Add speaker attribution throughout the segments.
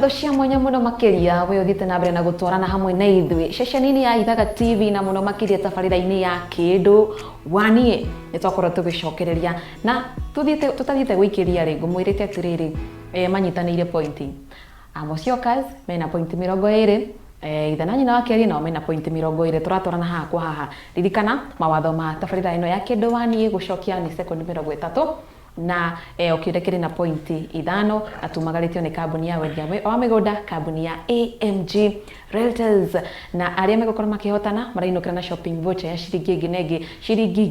Speaker 1: Ngatho cia mwanya mũno makĩria we ũthiĩte na mbere na gũtwarana hamwe na ithuĩ ceceni-inĩ ya Ithaga TV na mũno makĩria tabarĩra-inĩ ya Kĩndũ Waniĩ. Nĩ twakorwo tũgĩcokereria na tũthiĩte tũtathiĩte gũikĩria rĩ, ngũmwĩrĩte atĩrĩrĩ, manyitanĩire pointi. Amociokas mena pointi 20, ithe na nyina wa Kĩarie nao mena pointi 20. Tũratwarana haha kwa haha. Ririkana mawatho ma tabarĩra ĩno ya Kĩndũ Waniĩ, gũcokia nĩ sekondi 30. Na o kĩũria kĩrĩ na pointi ithano, na tumagarĩtio nĩ kambuni ya wendia wa mĩgũnda, kambuni ya AMG Realtors. Na arĩa megũkorwo makĩhotana marainũkĩra na shopping voucher ya ciringi ĩngĩ na ĩngĩ, ciringi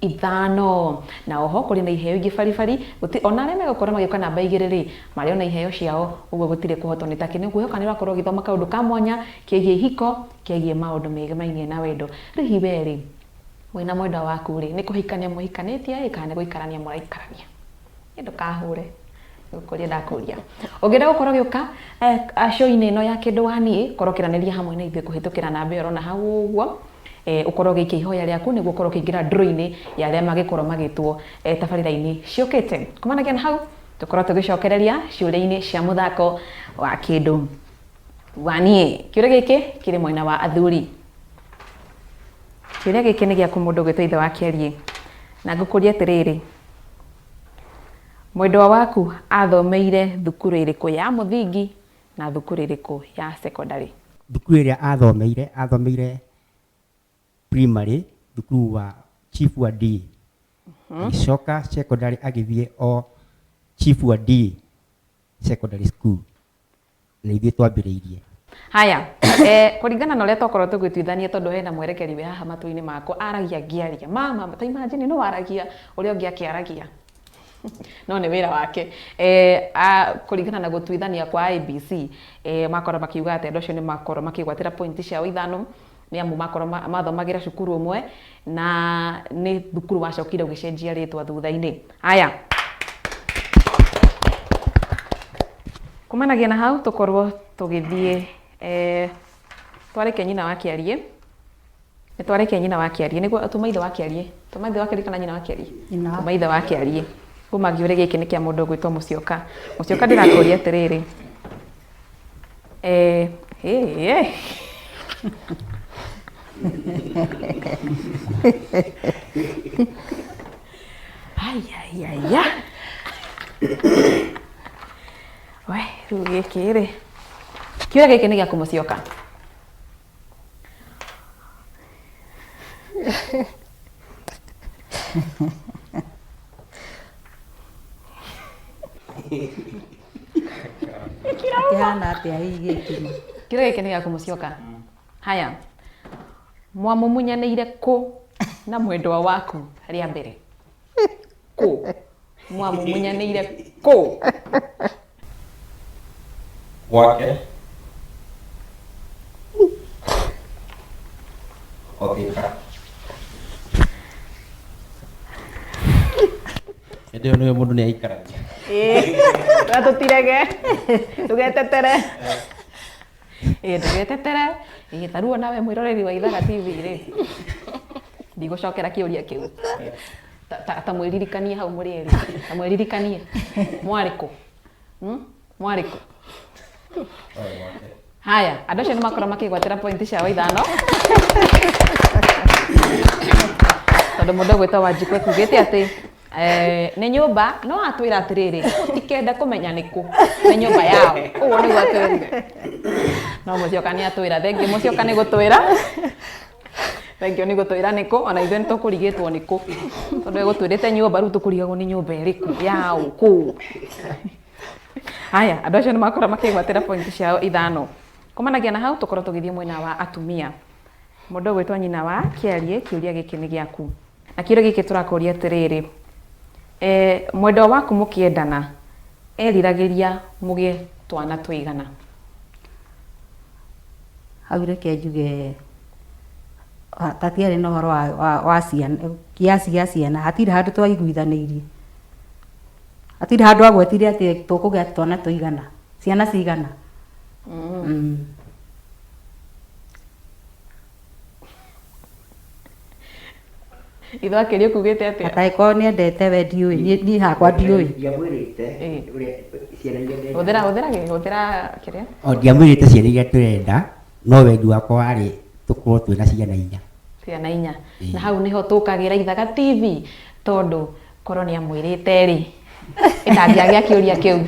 Speaker 1: 5000. Na oho kũrĩ na iheo ingĩ baribari, gũtirĩ, ona arĩa megũkorwo magĩũka namba igĩrĩ rĩ, marĩ ona iheo ciao, ũguo gũtirĩ kũhotwo nĩ takĩ. Nĩ ngwĩhoka nĩ ũrakorwo ũgĩthoma kaũndũ ka mwanya kegiĩ ihiko, kegiĩ maũndũ megemainie na wendo. Rĩu hihi we rĩ, Wĩna mwendwa waku-rĩ, nĩ kũhikania mũhikanĩtie ĩ kana nĩ gũikarania mũraikarania? Ĩ ndũkahũre, nĩ gũkũria ndakũria. Ũngĩenda gũkorwo ũgĩũka show-inĩ ĩno ya Kĩndũ wa Niĩ, korwo ũkĩaranĩria hamwe na ithuĩ kũhĩtũkĩra namba ĩyo ũrona hau ũguo, ũkorwo ũgĩikia ihoya rĩaku nĩguo ũkorwo ũkĩingĩra draw-inĩ ya arĩa mangĩkorwo magĩtwo tabarĩra-inĩ ciũkĩte. Kumanagia na hau, tũkorwo tũgĩcokereria ciũria-inĩ cia mũthako wa Kĩndũ wa Niĩ. Kĩũria gĩkĩ kĩrĩ mwena wa athuri. Kĩũria gĩkĩ nĩ gĩaku mũndũ ũgwĩtwo ithe wa Kĩariĩ. Na ngũkũria atĩrĩrĩ, mwendwa waku athomeire thukuru ĩrĩkũ ya mũthingi na thukuru ĩrĩkũ ya cekondarĩ?
Speaker 2: Thukuru ĩrĩa athomeire, athomeire primary thukuru wa Chief wa D. Agĩcoka secondary agĩthiĩ o Chief wa D Secondary School. Na ithuĩ twambĩrĩirie.
Speaker 1: Haya, kũringana na ũrĩa twakorwo tũgĩtuithania tondũ hena mwerekeri wĩ haha matũ-inĩ makwa aragia ngĩaria. Mama, ta imagine no aragia ũrĩa ũngĩ akĩaragia. No nĩ wĩra wake. Kũringana na gũtuithania kwa IEBC, makorwo makiuga atĩ andũ acio nĩ makorwo makĩgwatĩra pointi ciao ithano nĩ amu makorwo mathomagĩra cukuru ũmwe na nĩ thukuru wacokire ũgĩcenjia rĩtwa thutha-inĩ. Haya. Kumanagia na hau tũkorwo tũgĩthiĩ twarĩkia nyina wa Kĩariĩ, nĩ twarĩkia nyina wa Kĩariĩ, nĩguo tuma ithe wa Kĩariĩ, tuma ithe wa Kĩariĩ kana nyina wa Kĩariĩ? Tuma ithe wa Kĩariĩ. Kuma ngĩũria gĩkĩ nĩ kĩa mũndũ ũgwĩtwo Mũcioka. Mũcioka ndĩrakũria atĩrĩrĩ, ĩ. Aiaiaia. We, rĩu gĩkĩ rĩ. Kĩũria gĩkĩ nĩ gĩaku Mũcioka.
Speaker 3: Kĩhana atĩa hihi gĩkĩ ma?
Speaker 1: Kĩũria gĩkĩ nĩ gĩaku Mũcioka. Haya. Mwamumunyanĩire kũ na mwendwa waku rĩa mbere? Kũ? Mwamumunyanĩire kũ?
Speaker 4: Gwake. O Thika. Hĩndĩ ĩyo nĩwe mũndũ nĩ aikaragia.
Speaker 1: Ĩĩ, na tũtirege, ndũgetetere. Ĩĩ ndũgetetere. Ĩĩ ta rĩu onawe mwĩroreri wa Ithaga TV rĩ, ndigũcokera kĩũria kĩu. Ta mwĩririkanie hau mũrĩ erĩ, ta mwĩririkanie mwarĩ kũ? Mwarĩ kũ? Haya, andũ acio nĩ makorwo makĩgwatĩra pointi ciao ithano. Tondũ mũndũ ũgwĩtwo Wanjikũ ekugĩte atĩ nĩ nyũmba, no atwĩra atĩrĩrĩ, mũtikende kũmenya nĩ kũ, nĩ nyũmba yao. Ũguo nĩguo atwĩrire. No Mũcioka nĩ atwĩra, thengiũ Mũcioka nĩ gũtwĩra. Thengiũ nĩ gũtwĩra nĩ kũ, ona ithuĩ nĩ tũkũrigĩtwo nĩ kũ. Tondũ egũtwĩrĩte nyũmba, rĩu tũkũrigagwo nĩ nyũmba ĩrĩkũ, yaũ, kũ. Haya, andũ acio nĩ makorwo makĩgwatĩra pointi ciao ithano. Kumanagia na hau tũkorwo tũgĩthiĩ mwena wa atumia. Mũndũ ũgwĩtwo nyina wa Kĩariĩ, kĩũria gĩkĩ nĩ gĩaku. Na kĩũria gĩkĩ tũrakũria atĩrĩrĩ, mwendwa waku mũkĩendana, eriragĩria mũgĩe twana tũigana?
Speaker 3: Hau reke njuge hatiarĩ na ũhoro wa ciana, kiasi gĩa ciana, hatirĩ handũ twaiguithanĩirie. Hatirĩ handũ agwetire atĩ tũkũgĩa twana tũigana, ciana cigana.
Speaker 1: Ithe wakĩria ũkugĩte atĩa?
Speaker 3: Atangĩkorwo nĩ endete we ndiũĩ, niĩ hakwa ndiũĩ.
Speaker 2: Ndiamwĩrĩte
Speaker 1: Ĩĩ.
Speaker 2: ũrĩa ciana iria ndenda.
Speaker 1: Hũthĩra hũthĩra hũthĩra kĩrĩa?
Speaker 2: O ndiamwĩrĩte ciana iria tũrenda, no wendi wakwa warĩ tũkorwo twĩna ciana inya.
Speaker 1: Ciana inya.
Speaker 2: Ĩĩ.
Speaker 1: Na hau nĩho tũkagĩra Ithaga TV tondũ korwo nĩ amwĩrĩte rĩ ndangĩagĩa kĩũria kĩu.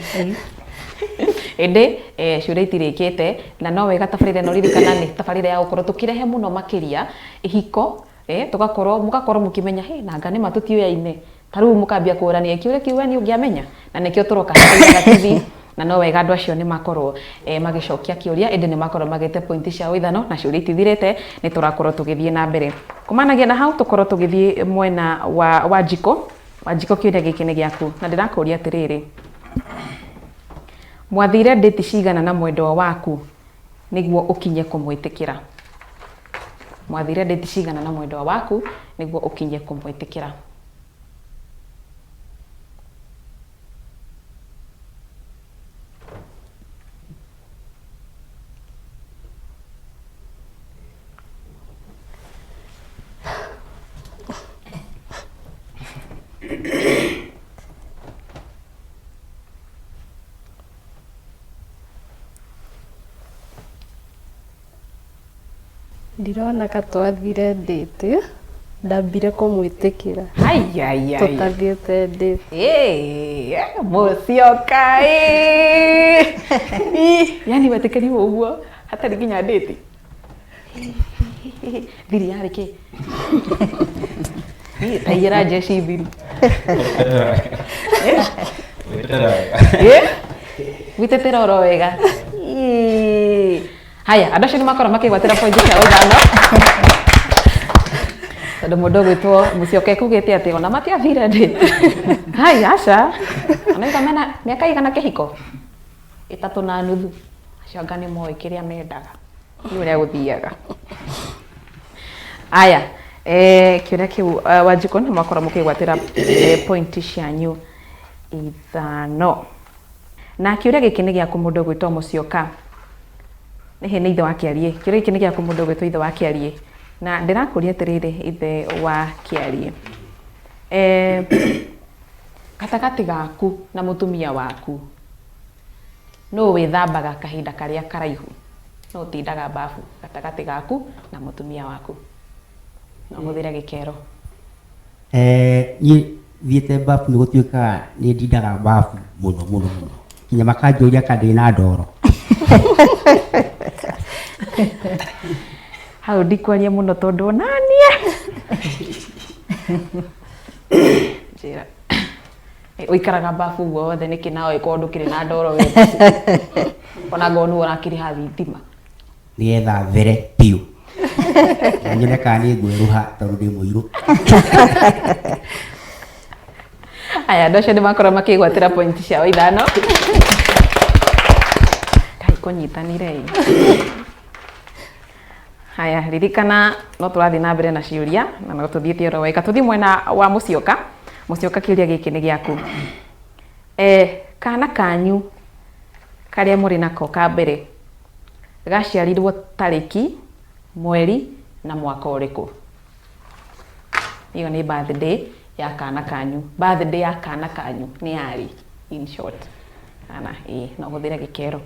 Speaker 1: Ĩndĩ ciũria itirĩkĩte na no wega tabarĩra ĩno ririkana nĩ tabarĩra ya gũkorwo tũkĩrehe mũno makĩria ihiko tũgakorwo mũgakorwo mũkĩmenya hĩ nanga nĩma tũtiũyaine ta rĩu mũkambia kũrania kĩũria kĩu we nĩ ũngĩamenya na nĩkĩo tũroka haha Ithaga TV na no wega andũ acio nĩ makorwo magĩcokia kĩũria ĩndĩ nĩ makorwo magĩte pointi ciao ithano na ciũria itithirĩte nĩ tũrakorwo tũgĩthiĩ na mbere kumanagia na hau tũkorwo tũgĩthiĩ mwena wa Wanjikũ. Wanjikũ kĩũria gĩkĩ nĩ gĩaku na ndĩrakũria atĩrĩrĩ, mwathire ndĩti cigana na mwendwa waku nĩguo ũkinye kũmwĩtĩkĩra? Mwathire ndĩti cigana na mwendwa waku nĩguo ũkinye kũmwĩtĩkĩra?
Speaker 5: Ndirona ka twathire ndĩtĩ, ndambire kũmwĩtĩkĩra.
Speaker 1: Ai ai ai.
Speaker 5: Tũtathiĩte ndĩtĩ.
Speaker 1: Mũcioka yani wetĩkĩrirwo ũguo hatarĩ nginya ndĩti thiri yarĩ kĩ taiyĩra jeshi thiri.
Speaker 4: Gwĩtetera wega.
Speaker 1: Gwĩtetera oro wega. Ĩĩ. Haya, andũ acio nĩ makorwo makĩgwatĩra pointi ciao ithano tondũ mũndũ ũgwĩtwo Mũcioka ekugĩte atĩ ona matiathire ndĩ. Hai, aca ona mena mĩaka igana kĩhiko 3.5 acio anga nĩ moĩ kĩrĩa mendaga nĩ ũrĩa gũthiaga. Aya, kĩũria kĩu Wanjikũ nĩ mwakorwo mũkĩgwatĩra pointi cianyu ithano. Na kĩũria gĩkĩ nĩ gĩaku mũndũ ũgwĩtwo Mũcioka. Nĩhĩ nĩ ithe wa Kĩariĩ. Kĩũria gĩkĩ nĩ gĩaku mũndũ ũgwĩtwo ithe wa Kĩariĩ. Na ndĩrakũria atĩrĩrĩ ithe wa Kĩariĩ. Gatagatĩ gaku na mũtumia waku nũ wĩthambaga kahinda karĩa karaihu? Nũ ũtindaga bafu gatagatĩ gaku na mũtumia waku? No ũhũthĩre gĩkero.
Speaker 2: Niĩ thiĩte bafu nĩ gũtuĩkaga nĩ ndindaga bafu mũno mũno mũno nginya makanjũria kana ndĩ na ndoro.
Speaker 1: Hau ndikwaria mũno tondũ onanie njĩra ũikaraga bafu guothe nĩkĩ nawe ĩkorwo ndũkĩrĩ na ndoro we ona ngorwo nĩwe ũrakĩrĩha thitima
Speaker 2: nĩgetha there biũ na nyone kana nĩ ngwerũha tondũ ndĩ mũirũ.
Speaker 1: Aya, andũ acio nĩ makorwo makĩgwatĩra pointi ciao ithano. Kai kũnyitanire ĩ. Haya, ririkana no tũrathiĩ na mbere na ciũria na no tũthiĩte oro wega. Tũthiĩ mwena wa Mũcioka. Mũcioka, kĩũria gĩkĩ nĩ gĩaku. Kana kanyu karĩa mũrĩ nako ka mbere gaciarirwo tarĩki, mweri na mwaka ũrĩkũ? Ĩyo nĩ birthday ya kana kanyu. Birthday ya kana kanyu nĩ yarĩ in short. Kana ĩĩ no ũhũthĩre gĩkero.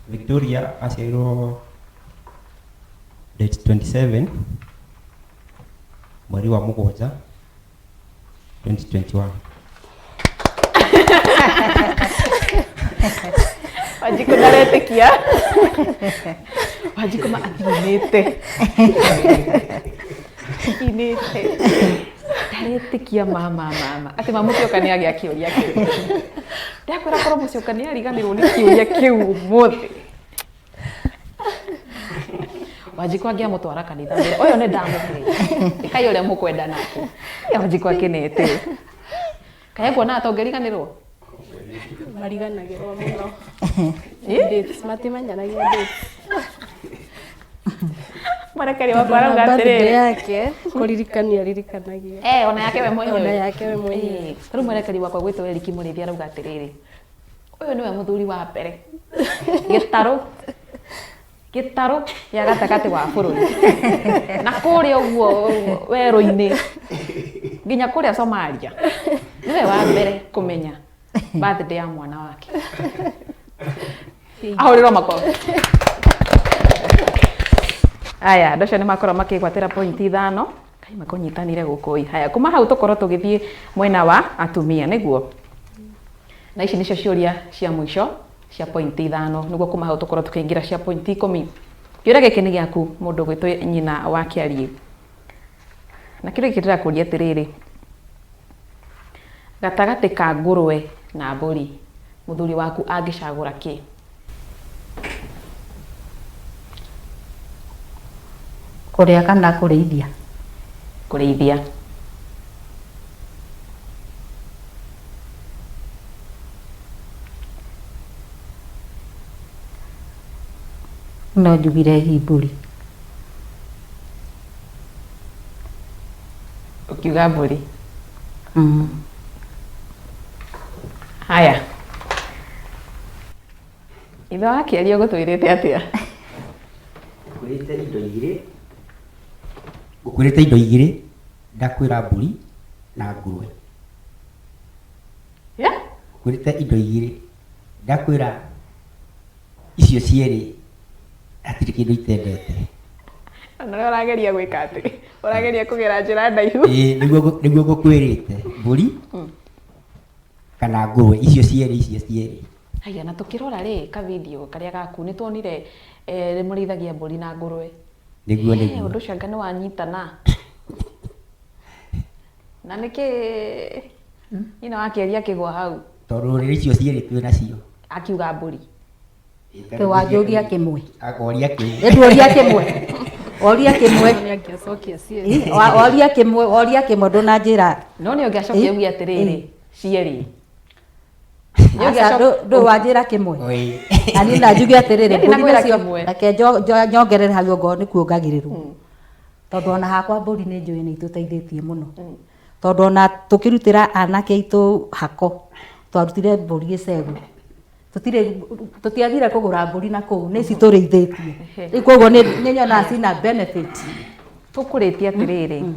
Speaker 4: Victoria aciarirwo date 27 mweri wa mũgwanja 2021.
Speaker 1: Wanjikũ ndaretĩkia. Wanjikũ ma atiunĩte. Atiunĩte. Ndaretĩkia mama mama. Atĩ ma Mũcioka nĩ agĩa kĩũria kĩu. Ndakwĩra korwo Mũcioka nĩ ariganĩrwo nĩ kĩũria kĩu ũmũthĩ. Wanjikũ angĩamũtwara kanitha mwĩre ũyũ nĩ ndamũhe. Ĩkai ũrĩa mũkwenda nake. Ya Wanjikũ akenete. Kaĩ kuona atongeriganĩrwo?
Speaker 5: Mariganagĩrwo mũno. Dates, matimenyanagia dates.
Speaker 1: Mwerekeri wakwa arauga
Speaker 5: Birthday
Speaker 1: atĩrĩrĩ.
Speaker 5: yake kũririkania aririkanagia.
Speaker 1: Ona yake we mwenyewe.
Speaker 5: Ona yake we mwenyewe.
Speaker 1: Ta rĩu mwerekeri wakwa gwĩtwo Eric Mũrĩithi arauga atĩrĩrĩ. Ũyũ nĩwe mũthuri wa mbere. Gĩtarũ. Gĩtarũ gĩa gatagatĩ wa bũrũri na kũrĩa ũguo werũ-inĩ nginya kũrĩa Somalia, nĩwe wa mbere kũmenya birthday ya mwana wake. Ahũrĩrwo makobi. Aya, andũ acio nĩ makorwo makĩgwatĩra pointi ithano. Kai makũnyitanire gũkũ ĩ. Haya, kuma hau tũkorwo tũgĩthiĩ mwena wa atumia nĩguo. Na ici nĩcio ciũria cia mũico cia pointi ithano, nĩguo kuma hau tũkorwo tũkĩingĩra cia pointi ikũmi. Kĩũria gĩkĩ nĩ gĩaku mũndũ ũgwĩtwo nyina wa Kĩariĩ. Na kĩũria gĩkĩ ndĩrakũria atĩrĩrĩ, gatagatĩ ka ngũrwe na mbũri, mũthuri waku angĩcagũra kĩ?
Speaker 3: Kũrĩa kana kũrĩithia?
Speaker 1: Kũrĩithia.
Speaker 3: No njugire hihi mbũri.
Speaker 1: Ũkiuga mbũri. Haya. Ithe wa Kĩaria ũgũtwĩrĩte atĩa?
Speaker 2: Ngũkwĩrĩte indo igĩrĩ, ngũkwĩrĩte indo igĩrĩ, ndakwĩra mbũri na ngũrwe.
Speaker 1: Yeah?
Speaker 2: Ngũkwĩrĩte indo igĩrĩ, ndakwĩra icio cierĩ hatirĩ kĩndũ itendete.
Speaker 1: Na ũrĩa ũrageria gwĩka atĩ ũrageria kũgera njĩra ndaihu.
Speaker 2: Ĩĩ nĩguo nĩguo ngũkwĩrĩte mbũri kana ngũrwe, icio cierĩ icio cierĩ.
Speaker 1: Haya, na tũkĩrora rĩ ka video karĩa gaku nĩ tuonire eh, mũrĩithagia mbũri na ngũrwe.
Speaker 2: Nĩguo nĩguo.
Speaker 1: Ũndũ ũcio anga nĩ wanyitana. Na nĩkĩ nyina wa Kĩaria akĩgwa hau?
Speaker 2: Tondũ rĩrĩ icio cierĩ twĩ nacio.
Speaker 1: Akiuga mbũri.
Speaker 3: Wanjũria kĩmwe.
Speaker 2: Akoria kĩmwe.
Speaker 3: Nduoria kĩmwe. Oria kĩmwe.
Speaker 5: Nĩ angĩacokia cierĩ.
Speaker 3: Oria kĩmwe, oria kĩmwe ndũnanjĩra.
Speaker 1: No nĩ ũngĩacokia uge atĩrĩrĩ, cierĩ.
Speaker 3: Aca, ndũ wanjĩra kĩmwe. Na niĩ na njuge atĩrĩrĩ,
Speaker 1: mbũri
Speaker 3: nacio, reke nyongerere hau ongorwo nĩ kuongagĩrĩrwo. Tondũ ona hakwa mbũri nĩ njũĩ nĩ itũteithĩtie mũno. Tondũ ona tũkĩrutĩra anake aitũ hako, twarutire mbũri gĩcegũ. Tũtirĩ, tũtiathire kũgũra mbũri na kũu, nĩ ici tũrĩithĩtie. Rĩu koguo nĩ nyonaga cina benefit.
Speaker 1: Tũkũrĩtie atĩrĩrĩ,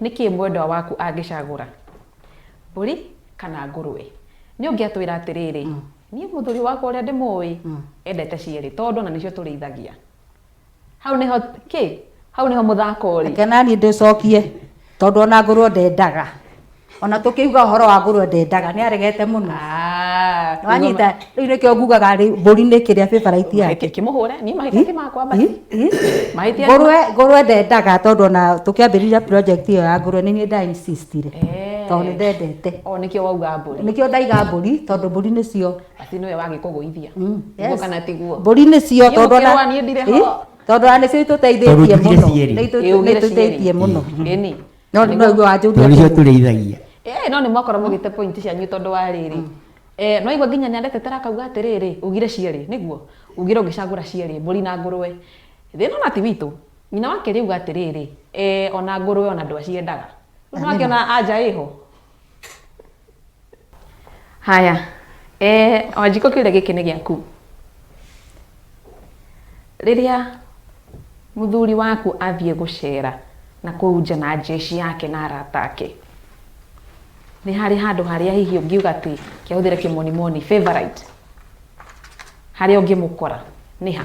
Speaker 1: nĩkĩ mwendwa waku angĩcagũra mbũri kana ngũrwe? Nĩ ũngĩatwĩra atĩrĩrĩ, niĩ mũthuri wakwa ũrĩa ndĩmũĩ endete cierĩ tondũ ona nĩcio tũrĩithagia. Hau nĩho kĩ? Hau nĩho mũthako ũrĩ.
Speaker 3: Reke naniĩ ndĩcokie tondũ ona ngũrwe ndendaga. Ona tũkĩuga ũhoro wa ngũrwe ndendaga, nĩ aregete mũno. Wanyita, rĩu nĩkĩo ngugaga rĩu mbũri nĩ kĩrĩa favorite yake.
Speaker 1: Kĩmũhũre, niĩ mahĩtia ti makwa basi. Mahĩtia
Speaker 3: Ngũrwe, ngũrwe ndendaga tondũ ona tũkĩambĩrĩria project ĩyo ya ngũrwe nĩ niĩ nda insistire. Tondũ nĩ ndendete.
Speaker 1: O nĩkĩo wauga mbũri.
Speaker 3: Nĩkĩo ndaiga mbũri tondũ mbũri nĩcio.
Speaker 1: Basi nĩwe wagĩkũgũithia. Nĩguo kana tiguo?
Speaker 3: Mbũri nĩcio
Speaker 1: Niĩ
Speaker 3: tondũ ona
Speaker 1: mũkĩrũa niĩ ndirĩ ho.
Speaker 3: Tondũ ona nĩcio itũteithĩtie mũno. Nĩ itũteithĩtie mũno.
Speaker 1: Ĩni.
Speaker 3: No no iguo wanjũria.
Speaker 2: Tondũ nĩcio tũrĩithagia.
Speaker 1: Eh, no nĩ mwakorwo mũgĩte point cianyu tondũ wa rĩrĩ. Eh, no igua nginya nĩ aretetera akauga atĩrĩrĩ, ugire cierĩ, nĩguo? Ugire ũngĩcagũra cierĩ, mbũri na ngũrwe. Thĩna ona ti witũ. Nyina wa Kĩrĩ auga atĩrĩrĩ, eh, ona ngũrwe ona ndwaciendaga. Rĩu nĩwakĩona anja ĩho. Haya, eh, Wanjikũ kĩũria gĩkĩ nĩ gĩaku. Rĩrĩa mũthuri waku athiĩ gũcera na kũu nja na jeshi yake na arata ake, nĩ harĩ handũ harĩa hihi ũngiuga atĩ kĩahũthĩre kĩmonimoni favorite harĩa ũngĩmũkora nĩ ha?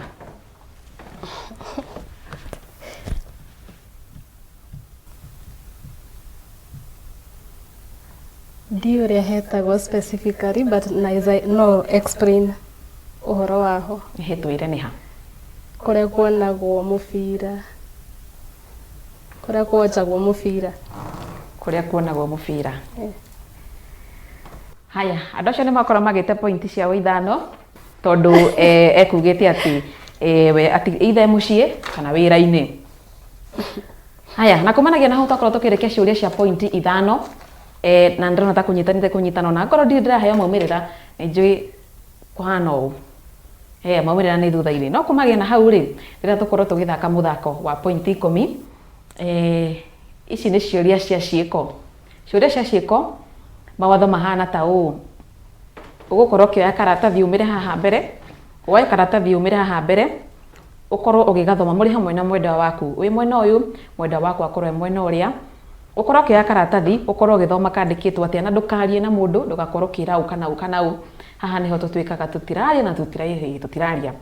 Speaker 5: Ndiũĩ ũrĩa hetagwo specifically but naeza no explain ũhoro waho.
Speaker 1: Ĩhĩ twĩre nĩ ha?
Speaker 5: Kũrĩa kuonagwo mũbira, kũrĩa kuonjagwo mũbira.
Speaker 1: Kũrĩa kuonagwo mũbira. Haya, andũ acio nĩ makorwo magĩte point ciao ithano tondũ ekugĩte atĩ we either e mũciĩ kana wĩra-inĩ. Haya, na kumanagia na hau twakorwo tũkĩrĩkia ciũria cia point ithano na ndĩrona ta kũnyitanĩte kũnyitana ona angorwo ndirĩ ndĩraheo maumĩrĩra nĩ njũĩ kũhana ũũ. Maumĩrĩra nĩ thutha-inĩ. No kumagia na hau rĩ, rĩrĩa tũkorwo tũgĩthaka mũthako wa point ikũmi, ici nĩ ciũria cia ciĩko. Ciũria cia ciĩko, mawatho mahana ta ũũ. Ũgũkorwo ũkĩoya karatathi umĩre haha mbere, woe karatathi umĩre haha mbere, Ũkorwo ũgĩgathoma mũrĩ hamwe na mwendwa waku. Wĩ mwena ũyũ, mwendwa waku akorwo e mwena ũrĩa. Ũkorwo ũkĩoya karatathi, ũkorwo ũgĩthoma kandĩkĩtwo atĩa na ndũkarie na mũndũ, ndũgakorwo ũkĩra ũ kana ũ kana ũ. Haha nĩho tũtuĩkaga tũtiraria na tũtiraria.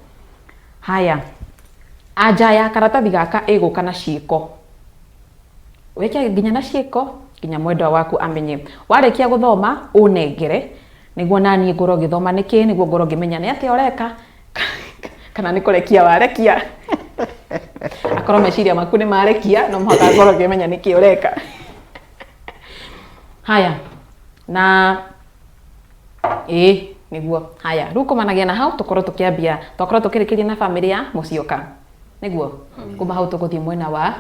Speaker 1: Haya, anja ya karatathi gaka ĩgũka na ciĩko. Wĩke nginya na ciĩko, nginya mwendwa waku amenye. Warĩkia gũthoma, ũnengere, nĩguo naniĩ ngorwo ngĩthoma nĩkĩ, nĩguo ngorwo ngĩmenya nĩ atĩa ũreka, kana nĩ kũrekia warekia. Akorwo meciria maku nĩ marekia, no mũhaka ngorwo ngĩmenya nĩkĩ ũreka. Haya, na ĩĩ nĩguo. Haya, rĩu kumanagia na hau tũkorwo tũkĩambia, twakorwo tũkĩrĩkĩria na bamĩrĩ ya Mũcioka. Nĩguo? Kuma hau tũgũthiĩ mwena wa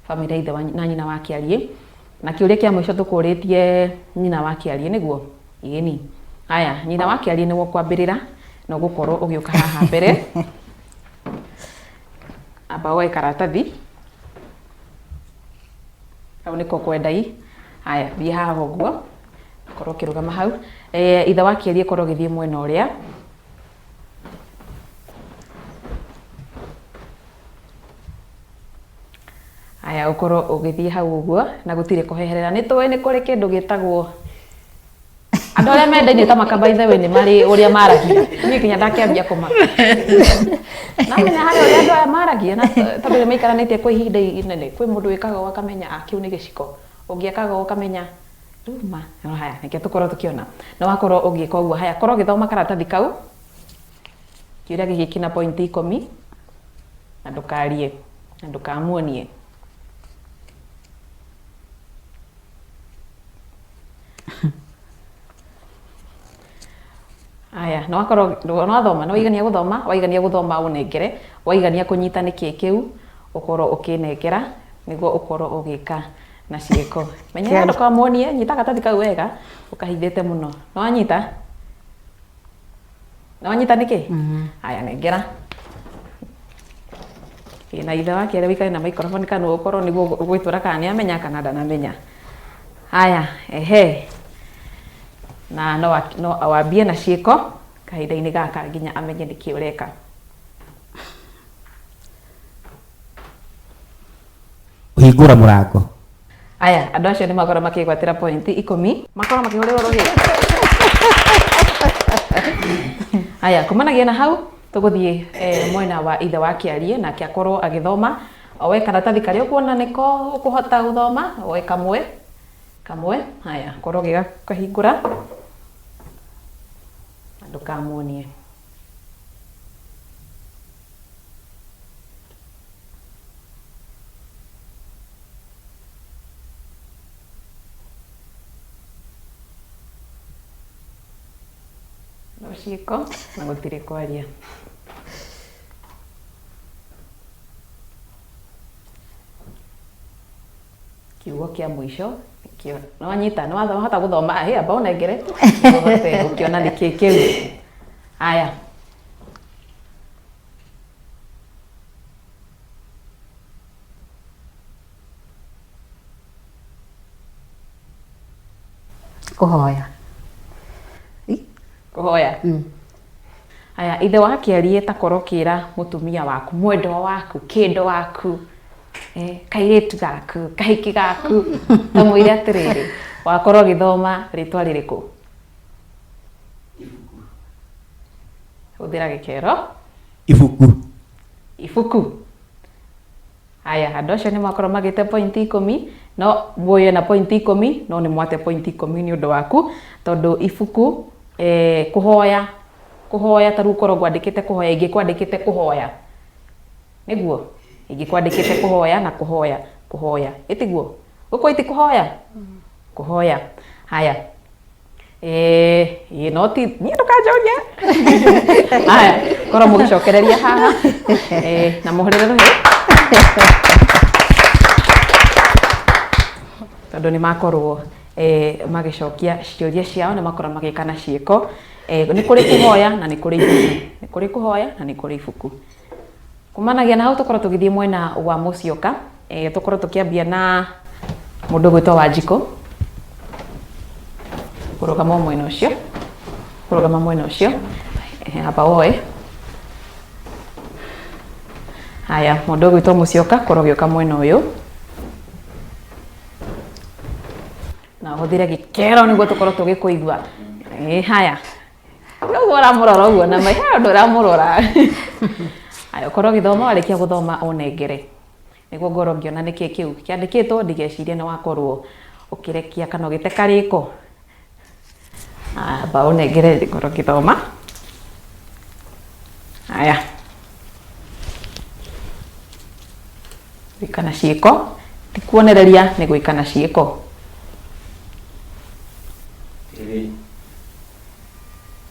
Speaker 1: bamĩrĩ ya ithe na nyina wa Kĩariĩ. Na kĩũria kĩa mũico tũkũrĩtie nyina wa Kĩariĩ, nĩguo? Ĩni. Haya, nyina wa Kĩariĩ nĩwe ũkwambĩrĩra na ũgũkorwo ũgĩũka haha mbere. Amba woe karatathi. Hau nĩko kwendai. Haya, thiĩ haha ũguo. Korwo ũkĩrũgama hau. Ithe wa Kĩariĩ korwo ũgĩthiĩ mwena ũrĩa. Haya, ũkorwo ũgĩthiĩ hau ũguo na gũtirĩ kũheherera. Nĩ tũĩ nĩ kũrĩ kĩndũ gĩtagwo andũ arĩa mendaine ta maka by the way nĩ marĩ ũrĩa maragia. Niĩ nginya ndakĩambia kũmaka. Namenya harĩ ũrĩa andũ aya maragia na tondũ nĩ maikaranĩtie kwa ihinda inene. Kwĩ mũndũ wĩkaga ũũ akamenya kĩu nĩ gĩciko. Ũngĩ ekaga ũũ ũkamenya rĩu ma. No haya, reke tũkorwo tũkĩona. Na wakorwo ũgĩka ũguo, haya, korwo ũgĩthoma karatathi kau. Kĩũria gĩkĩ kĩna pointi 10 na ndũkarie na ndũkamuonie. Aya, no wakorwo no wathoma, no waigania gũthoma, waigania gũthoma ũnengere, waigania kũnyita nĩkĩ kĩu ũkorwo ũkĩnengera nĩguo ũkorwo ũgĩka na ciĩko. Menyerera ndũkamuonie, nyita karatathi kau wega ũkahithĩte mũno. Nĩ wanyita? Nĩ wanyita nĩkĩ? Haya, nengera. Ĩ, na ithe wake arĩa ũikare na microphone kana ũkorwo nĩguo ũgwĩtwara kana nĩ amenya kana ndanamenya. Haya, ehe. Na no wambie na ciĩko kahinda-inĩ gaka nginya amenye nĩkĩ ũreka.
Speaker 2: Kũhingũra mũrango.
Speaker 1: Aya, andũ acio nĩ makorwo makĩgwatĩra pointi 10. Makorwo makĩhũrĩrwo rũhĩ. Aya, kumanagia na hau tũgũthiĩ mwena wa ithe wa Kĩariĩ nake akorwo agĩthoma. Oe karatathi karĩa ũkuona nĩko ũkũhota gũthoma, oe kamwe. Kamwe, haya, korwo ũgĩgakahingũra. Na ndũkamuonie. No ciĩko na gũtirĩ kwaria. Kiugo kĩa mũico kĩo nĩ wanyita, nĩ wahota gũthoma, hĩ amba ũnengere ũhote gũkĩona nĩkĩ kĩu. Haya.
Speaker 3: Kũhoya.
Speaker 1: Kũhoya. Haya, ithe wa Kĩariĩ ta korwo ũkĩra mũtumia waku, mwendwa waku, kĩndo waku, kairĩtu gaku, kahiki gaku, ta mwĩre atĩrĩrĩ, wakorwo ũgĩthoma rĩtwa rĩrĩkũ? Hũthĩra gĩkero.
Speaker 2: Ibuku.
Speaker 1: Ibuku. Haya, andũ acio nĩ makorwo magĩte pointi 10, no mũyũ ena pointi 10, no nĩ mwate pointi 10 nĩ ũndũ waku, tondũ ibuku, kũhoya, kũhoya ta rĩu ũkorwo ngwandĩkĩte kũhoya, ingĩkwandĩkĩte kũhoya. Nĩguo? Ingĩkwandĩkĩte kũhoya na kũhoya, kũhoya. Ĩtiguo? Gũkũ iti kũhoya? Kũhoya. Haya. No ti niĩ ndũkanjũrie. Haya, korwo mũgĩcokereria haha. Na mũhũrĩre rũhĩ. Tondũ nĩ makorwo magĩcokia ciũria ciao, nĩ makorwo magĩka na ciĩko. Nĩ kũrĩ kũhoya na nĩ kũrĩ ibuku. Nĩ kũrĩ kũhoya na nĩ kũrĩ ibuku. Kumanagia na hau tũkorwo tũgĩthiĩ mwena wa Mũcioka, tũkorwo tũkĩambia na mũndũ ũgwĩtwo Wanjikũ. Kũrũgama mwena ũcio. Kũrũgama mwena ũcio. Hapa woe. Haya, mũndũ ũgwĩtwo Mũcioka, korwo ũgĩũka mwena ũyũ na ũhũthĩre gĩkero nĩguo tũkorwo tũgĩkũigua. Ĩ haya, ũguo ũramũrora ũguo na maitho ũndũ ũramũrora. Haya, ũkorwo ũgĩthoma, warĩkia gũthoma ũnengere nĩguo ngorwo ngĩona nĩkĩ kĩu kĩandĩkĩtwo, ndigecirie nĩ wakorwo ũkĩrekia kana ũgĩte karĩko. Amba ũnengere ngorwo ngĩthoma. Haya, gwĩka na ciĩko ti kuonereria, nĩ gwĩka na ciĩko.
Speaker 4: TV.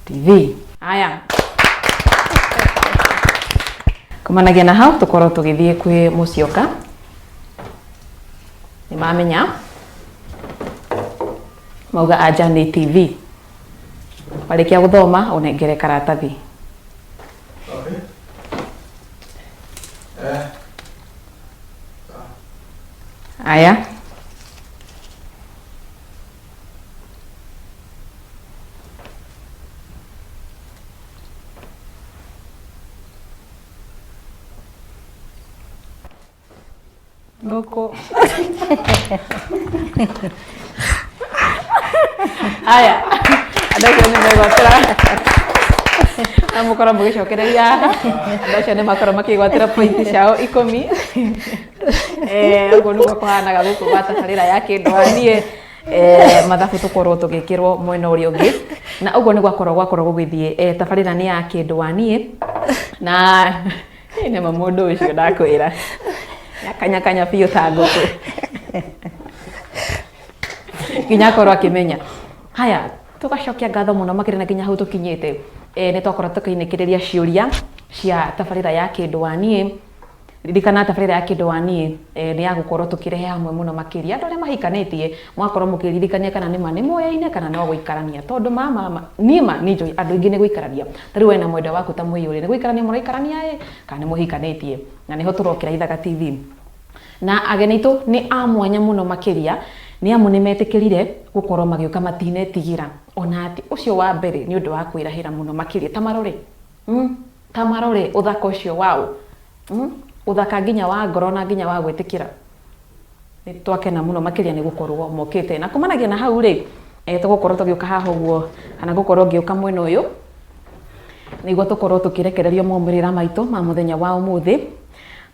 Speaker 1: TV. Haya, kumanagia na hau tũkorwo tũgĩthiĩ kwĩ Mũcioka. Nĩ mamenya mauga anja nĩ TV. Warĩkia gũthoma ũnengere karatathi.
Speaker 6: Okay. Eh.
Speaker 1: Aya,
Speaker 5: Ngũkũ.
Speaker 1: Aya, andũ acio nĩ megwatĩra na mũkorwo mũgĩcokereria haha. Andũ acio nĩ makorwo makĩgwatĩra pointi ciao 10. Ũguo nĩguo kũhanaga gũkũ gwa tabarĩra ya kĩndũ wa niĩ. Mathabu tũkorwo tũgĩkĩrwo mwena ũrĩa ũngĩ, na ũguo nĩ gwakorwo gũgĩthiĩ. Tabarĩra nĩ ya kĩndũ wa niĩ, na nĩma mũndũ ũcio ndakwĩra nyakanyakanya biũ ta ngũkũ nginya akorwo akĩmenya. Haya, tũgacokia ngatho mũno makĩria, na nginya hau tũkinyĩte, nĩ twakorwo tũkĩinĩkĩrĩria ciũria cia tabarĩra ya kĩndũ wa niĩ. Ririkana, tabarĩra ya kĩndũ wa niĩ nĩ ya gũkorwo tũkĩrehe hamwe mũno makĩria andũ arĩa mahikanĩtie, mũgakorwo mũkĩririkania kana nĩma nĩ moyaine kana no gũikarania, tondũ ma niĩ ma nĩ njũĩ andũ aingĩ nĩ gũikarania. Ta rĩu we na mwendwa waku ta mwĩyũrĩ, nĩ gũikarania mũraikarania ĩ kana nĩ mũhikanĩtie? Na nĩho tũrokĩra Ithaga TV, na ageni aitũ nĩ a mwanya mũno makĩria, nĩ amu nĩ metĩkĩrire gũkorwo magĩũka, matinetigĩra ona atĩ ũcio wa mbere nĩ ũndũ wa kwĩrahĩra mũno makĩria. Ta marore, ta marore ũthaka ũcio wao, ũthaka nginya wa ngoro na nginya wa gwĩtĩkĩra. Nĩ twakena mũno makĩria nĩ gũkorwo mokĩte. Na kumanagia na hau rĩ, tũgũkorwo tũgĩũka haha ũguo, kana gũkorwo ngĩũka mwena ũyũ nĩguo tũkorwo tũkĩrekererio maumĩrĩra maitũ ma mũthenya wa ũmũthĩ,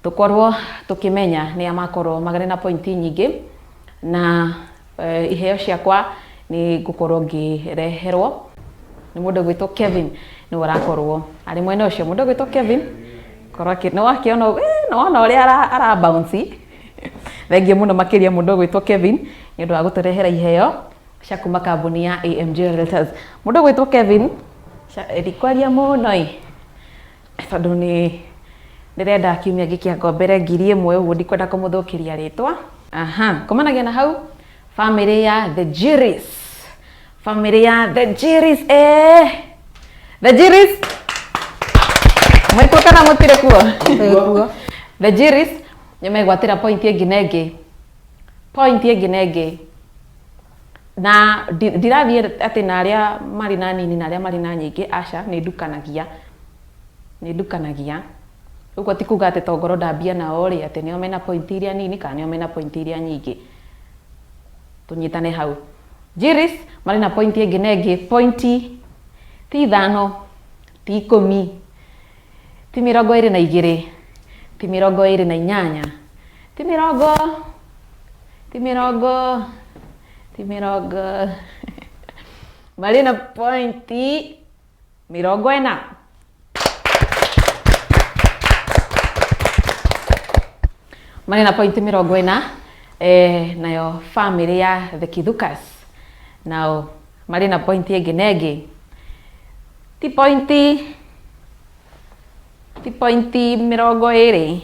Speaker 1: tũkorwo tũkĩmenya nĩa makorwo marĩ na pointi nyingĩ. Na iheo ciakwa nĩ ngũkorwo ngĩreherwo nĩ mũndũ ũgwĩtwo Kevin, nĩwe ũrakorwo arĩ mwena ũcio. Mũndũ ũgwĩtwo Kevin, korwo nĩ wakĩona, nĩ wona ũrĩa ara bounce. Thengiũ mũno makĩria mũndũ ũgwĩtwo Kevin nĩ ũndũ wa gũtũrehera iheo cia kuma kambuni ya AMG Realtors. Mũndũ ũgwĩtwo Kevin, ndikwaria mũno ĩ, tondũ nĩ ndĩrenda kiumia gĩkĩ ngombere 1000 ũguo, ndikwenda kũmũthũkĩria rĩtwa. Aha, kumanagia na hau, family ya The Jiris, family ya The Jiris, The Jiris mwĩkuo kana mũtirĩ kuo?
Speaker 3: Twĩkuo.
Speaker 1: The Jiris nĩ megwatĩra point ĩngĩ na ĩngĩ, point ĩngĩ na ĩngĩ, na ndirathiĩ atĩ na arĩa marĩ na nini na arĩa marĩ na nyingĩ, aca, nĩ ndukanagia, nĩ ndukanagia. Ũguo ti kuga atĩ tongorwo ndambia nao rĩ, atĩ nĩo mena point iria nini kana nĩo mena point iria nyingĩ. Tũnyitane hau. Jiris marĩ na point ĩngĩ na ĩngĩ, point ti 5, ti 10, ti 22, ti 28, ti mĩrongo, ti mĩrongo, ti mĩrongo, marĩ na pointi 40. Marĩ na pointi 40. Nayo family ya The Kithukas nao marĩ na pointi ĩngĩ na ĩngĩ, ti pointi 20, ti pointi 20,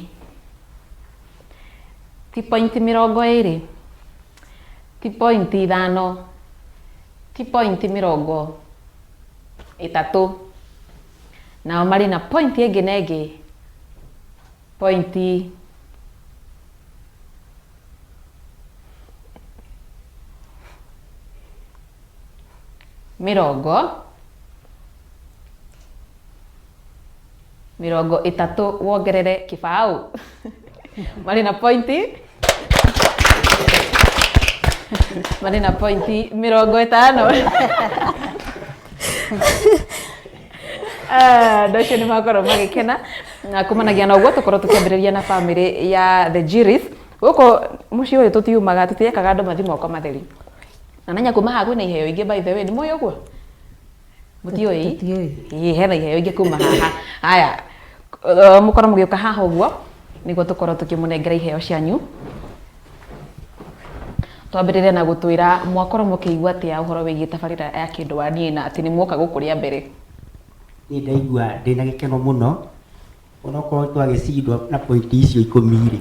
Speaker 1: ti pointi 5, ti pointi 30. Nao marĩ na pointi ĩngĩ na ĩngĩ, pointi 30 wongerere kĩbaũ marĩ na pointi marĩ na pointi 50. Andũ acio nĩ makorwo magĩkena na kumanagia na ũguo tũkorwo tũkĩambĩrĩria na bamĩrĩ ya the Jiris. Gũkũ mũciĩ ũyũ tũtiumaga, tũtirekaga andũ mathiĩ moko matheri. Na menya kuma haha kwĩna iheo ingĩ, by the way, nĩ mũĩ ũguo? Mũtiũĩ?
Speaker 3: Tũtiũĩ.
Speaker 1: Ĩĩ, hena iheo ingĩ kuma haha. Haya, mũkorwo mũgĩũka haha ũguo nĩguo tũkorwo tũkĩmũnengera iheo cianyu. Twambĩrĩre na gũtwĩra mwakorwo mũkĩigua atĩa ũhoro wĩgiĩ tabarĩra ya Kĩndũ wa Niĩ, na atĩ nĩ muoka gũkũ rĩa mbere.
Speaker 2: Niĩ ndaigua ndĩna gĩkeno mũno, onokorwo twagĩcindwo na pointi icio 10 rĩ,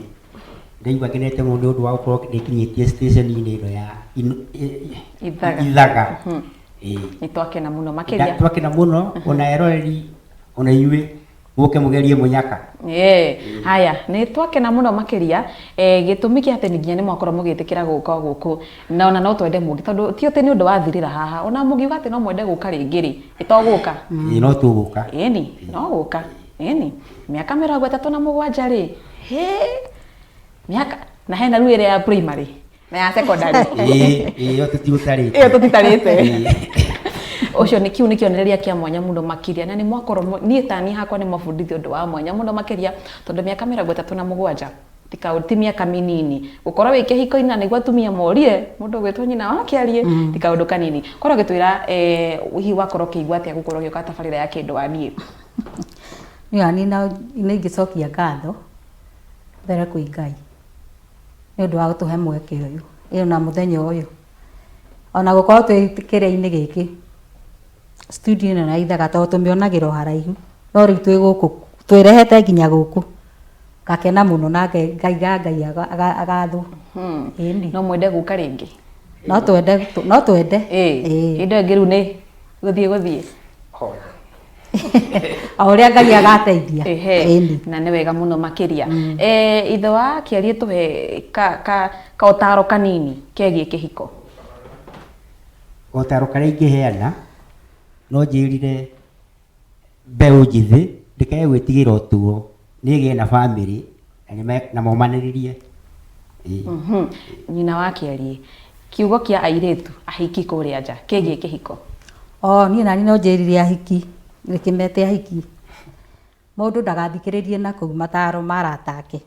Speaker 2: ndaigua ngenete mũno nĩ ũndũ wa gũkorwo ndĩkinyĩtie station-inĩ ĩno ya
Speaker 1: Ithaga.
Speaker 2: Ithaga. Ĩĩ.
Speaker 1: Nĩ twakena mũno makĩria.
Speaker 2: Twakena mũno, ona eroreri ona inyuĩ mũke mũgerie mũnyaka.
Speaker 1: Haya, nĩ twakena mũno makĩria. Gĩtũmi kĩa atĩ nginya nĩ mwakorwo mũgĩtĩkĩra gũka gũkũ, na ona no twende mũngĩ, tondũ ti atĩ nĩ ũndũ wathirĩra haha, ona mũngiuga atĩ no mwende gũka rĩngĩ rĩ, ĩto gũka.
Speaker 2: Ĩĩ, no tũgũka.
Speaker 1: Ĩni, no gũka. Ĩni, mĩaka 37 rĩ, hĩ, mĩaka, na hena rĩu ĩrĩa ya primary na ya secondary.
Speaker 2: Ĩĩ, ĩyo tũtigũtarĩte.
Speaker 1: Ĩyo tũtitarĩte. Ũcio nĩ kiu nĩ kĩonereria kĩa mwanya mũno makĩria, na nĩ mwakorwo niĩ ta niĩ hakwa nĩ mwabundithio ũndũ wa mwanya mũno makĩria, tondũ mĩaka 37 ti mĩaka mĩnini gũkorwo wĩ kĩhiko-inĩ, na nĩguo atumia morire mũndũ ũgwĩtwo nyina wa kĩarie, ti kaũndũ kanini. Korwo ũgĩtwĩra, hihi wakorwo ũkĩigua atĩa gũkorwo ũgĩũka tabarĩra ya Kĩndũ wa Niĩ?
Speaker 3: Niĩ niĩ nĩ ingĩcokia ngatho mbere kwĩ Ngai nĩ ũndũ wa gũtũhe mweke ũyũ ĩyo na mũthenya ũyũ, ona gũkorwo twĩ kĩrĩa-inĩ gĩkĩ, studio ĩno ya Ithaga, tondũ tũmĩonagĩra o haraihu, no rĩu twĩ gũkũ twĩrehete nginya gũkũ, ngakena mũno na ngaiga Ngai agathwo. Ĩni.
Speaker 1: No mwende gũka rĩngĩ?
Speaker 3: No twende, no twende.
Speaker 1: Ĩĩ. Hĩndĩ ĩyo ĩngĩ rĩu nĩ gũthiĩ.
Speaker 3: O ũrĩa Ngai agateithia. Ĩni.
Speaker 1: Na nĩ wega mũno makĩria. Ithe wa kĩarie, tũhe ka ũtaro kanini kegiĩ kĩhiko.
Speaker 2: Ũtaro karĩa ingĩheana, no njĩrire mbeũ njĩthĩ ndĩkae gwĩtigĩra ũtũro, nĩ ĩgĩe na bamĩrĩ na momanĩrĩrie. Ĩĩ.
Speaker 1: Nyina wa kĩarie, kiugo kĩa airĩtu ahiki kũrĩa nja kĩgiĩ kĩhiko.
Speaker 3: O niĩ nani no njĩrire ahiki, nĩkĩmete ahiki, mũndũ ndagathikĩrĩrie na kũu mataro ma arata ake,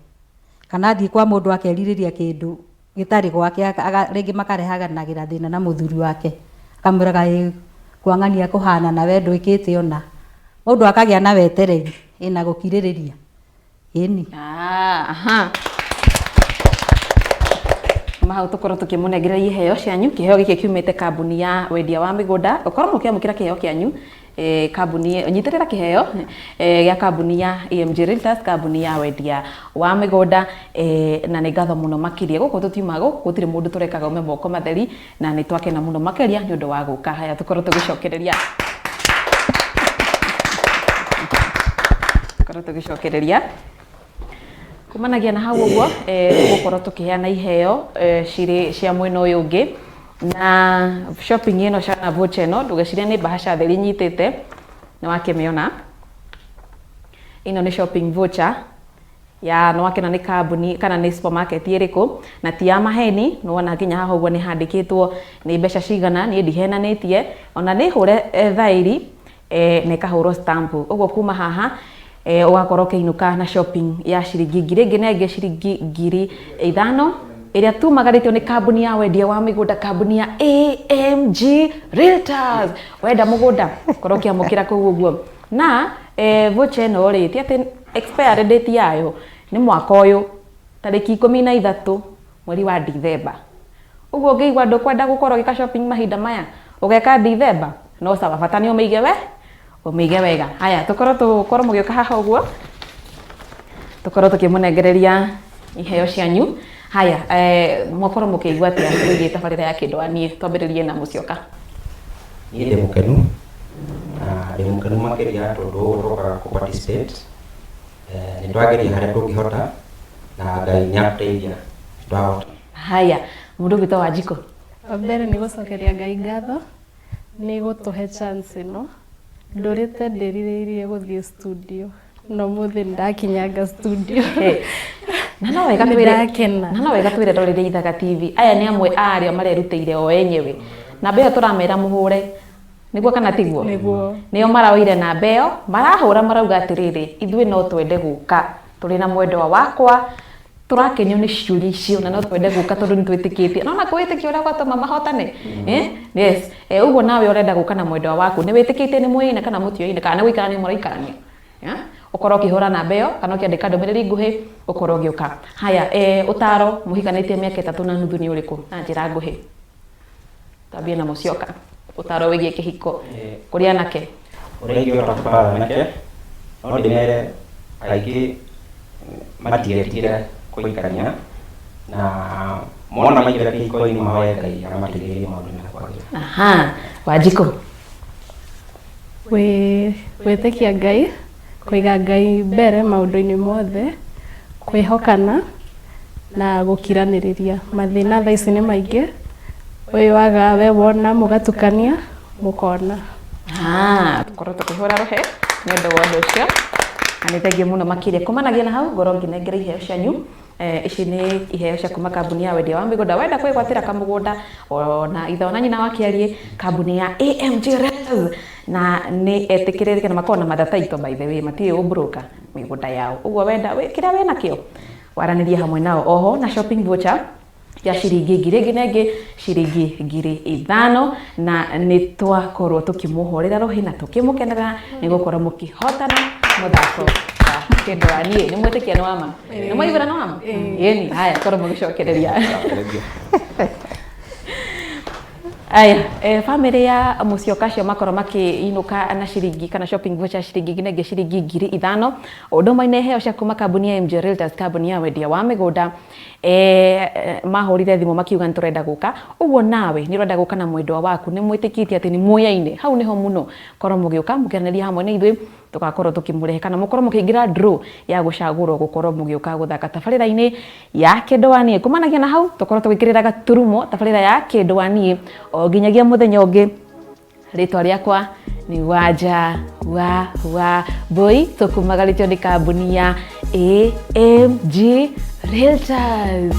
Speaker 3: kana athiĩ kwa mũndũ akerirĩria kĩndũ gĩtarĩ gwake, rĩngĩ makarehanagĩra thĩna na mũthuri wake, akamwĩraga ĩ kwang'ania kũhana na we ndwĩkĩte ona. Mũndũ akagĩa na wetereri ĩna gũkirĩrĩria. Ĩni.
Speaker 1: Aha. Mahau tũkorwo tũkĩmũnengereria iheo cianyu. Kĩheo gĩkĩ kiumĩte kambuni ya wendia wa mĩgũnda. Ũkorwo mũkĩamũkĩra kĩheo kĩanyu, kambuni nyitĩrĩra kĩheo gĩa kambuni ya AMG Realtors, kambuni ya wendia wa mĩgũnda, na nĩ ngatho mũno makĩria. Gũkũ tũtiumaga gũkũ, gũtirĩ mũndũ tũrekaga ume moko matheri, na nĩ twakena mũno makĩria nĩ ũndũ wa gũka. Haya, tũkorwo tũgĩcokereria, tũkorwo tũgĩcokereria kumanagia na hau ũguo, tũgũkorwo tũkĩheana iheo cirĩ cia mwena ũyũ ũngĩ na shopping ĩno cana voucher ĩno, ndũgecirie nĩ bahasha theri nyitĩte, nĩ wakĩmĩona. Ĩno nĩ shopping voucher ya nĩ wakĩona nĩ kambuni kana nĩ supermarket ĩrĩkũ, na ti ya maheni. Nĩ wona nginya haha ũguo nĩ handĩkĩtwo nĩ mbeca cigana. Niĩ ndihenanĩtie, ona nĩ hũre thaĩri, na ĩkahũrwo stamp ũguo. Kuma haha, ũgakorwo ũkĩinũka na shopping ya ciringi ngiri ĩngĩ na ĩngĩ ciringi 5,000 ĩrĩa tumagarĩtio nĩ kambuni ya wendia wa mĩgũnda, kambuni ya AMG Realtors. Wenda mũgũnda, korwo ũkĩamũkĩra kũu ũguo. Na voucher ĩno rĩ, ti atĩ expiry date yayo nĩ mwaka ũyũ tarĩki 13 mweri wa Dithemba. Ũguo ũngĩigua ndũkwenda gũkorwo ũgĩka shopping mahinda maya, ũgeka Dithemba, no sawa, bata nĩ ũmĩige we ũmĩige wega. Haya, tũkorwo mũgĩũka haha ũguo, tũkorwo tũkĩmũnengereria iheo cianyu. Haya, mwakorwo mũkĩigua atĩa wĩgiĩ tabarĩra ya Kĩndũ wa Niĩ? Twambĩrĩrie na Mũcioka.
Speaker 4: Niĩ ndĩ mũkenu, na ndĩ mũkenu makĩria tondũ ũguo tũrokaga kũ participate. Nĩ twageria harĩa tũngĩhota na Ngai nĩ atũteithia twahota.
Speaker 1: Haya, mũndũ ũgwĩtwo Wanjikũ.
Speaker 5: Wa mbere nĩ gũcokeria Ngai ngatho nĩ gũtũhe chance ĩno. Ndũrĩte ndĩrirĩirie gũthiĩ studio. No mũthĩ nĩndakinyanga studio.
Speaker 1: Na no wega twĩre
Speaker 5: Nĩndakena.
Speaker 1: Na no wega twĩre ndorĩrĩ Ithaga TV, aya nĩ amwe a arĩa marerutĩire o enyewe. Namba ĩyo tũramera mũhũre, nĩguo kana tiguo?
Speaker 5: Nĩguo.
Speaker 1: Nĩo maraoire namba ĩyo, marahũra marauga atĩrĩrĩ, ithuĩ no twende gũka tũrĩ na mwendwa wakwa, tũrakenio nĩ ciũria icio na no twende gũka tondũ nĩ twĩtĩkĩtie. Nona kwĩtĩkia ũrĩa gwatũma mahotane? Eh? Yes. Ũguo nawe ũrenda gũka na mwendwa waku, nĩ wĩtĩkĩtie nĩ mũyaine kana mũtiũyaine, kana nĩ gũikarania mũraikarania? Yeah? Ũkorwo ũkĩhũra namba ĩyo kana ũkĩandĩka ndũmĩrĩri nguhĩ ũkorwo ũgĩũka. Haya, ũtaro mũhikanĩtie mĩaka 3.5 nĩ ũrĩkũ na njĩra nguhĩ? Twambie na Mũcioka. Ũtaro wĩgiĩ kĩhiko kũrĩ anake.
Speaker 4: Ũrĩa ingĩhota kũbara anake, no ndĩmere kaingĩ matigetigĩre kũhikania, na mona maingĩra kĩhiko-inĩ mahoe Ngai amateithĩrĩrie maũndũ-inĩ na kwagĩra.
Speaker 1: Aha, Wanjikũ.
Speaker 5: Gwĩtĩkia Ngai, kũiga Ngai mbere maũndũ-inĩ mothe, kwĩhokana na gũkiranĩrĩria. Mathĩna thaa ici nĩ maingĩ, ũyũ waga we wona mũgatukania mũkona.
Speaker 1: Tũkorwo tũkĩhũra rũhe nĩ ũndũ wa ũndũ ũcio, na nĩ thengiũ mũno makĩria. Kumanagia na hau ngorwo ngĩnengera iheo cianyu. Ici nĩ iheo cia kuma kambuni ya wendia wa mĩgũnda. Wenda kwĩgwatĩra kamũgũnda ona ithe ona nyina wakĩarie, kambuni ya AMG Realtors, na nĩ etĩkĩrĩte na makoragwo na mathataito, by the way, matirĩ ũbroka mĩgũnda yao. Ũguo wenda kĩrĩa wĩna kĩo waranĩrie hamwe nao. Oho na shopping voucher ya ciringi 1000 ĩngĩ na ĩngĩ ciringi 5000, na nĩ twakorwo tũkĩmũhũrĩra rũhĩ na tũkĩmũkenera nĩ gũkorwo mũkĩhotana mũthako wa kĩndũ wa niĩ. Nĩ mwĩtĩkia nĩ wama? Nĩ mwaiguĩra nĩ wama? Ĩni. Haya, korwo mũgĩcokereria. Aya, family ya Mũcioka acio makorwo makĩinũka na ciringi kana shopping voucher ciringi ĩngĩ na ĩngĩ ciringi 5000. Ũndũ ũmwe nĩ iheo cia kuma kambuni ya MJ Realtors, kambuni ya wendia wa mĩgũnda. Mahũrire thimũ makiuga nĩ tũrenda gũka. Ũguo nawe nĩ ũrenda gũka na mwendwa waku, nĩ mwĩtĩkĩtie atĩ nĩ mũyaine. Hau nĩho mũno korwo mũgĩũka mũkĩaranĩria hamwe na ithuĩ, tũgakorwo tũkĩmũrehe kana mũkorwo mũkĩingĩra draw ya gũcagũrwo gũkorwo mũgĩũka gũthaka tabarĩra-inĩ ya Kĩndũ wa Niĩ. Kumanagia na hau tũkorwo tũgĩkĩrĩra gaturumo tabarĩra ya Kĩndũ wa Niĩ o nginyagia mũthenya ũngĩ. Rĩtwa rĩakwa nĩ Wanja wa Mbũi, tũkumagarĩtio nĩ kambuni ya AMG Realtors.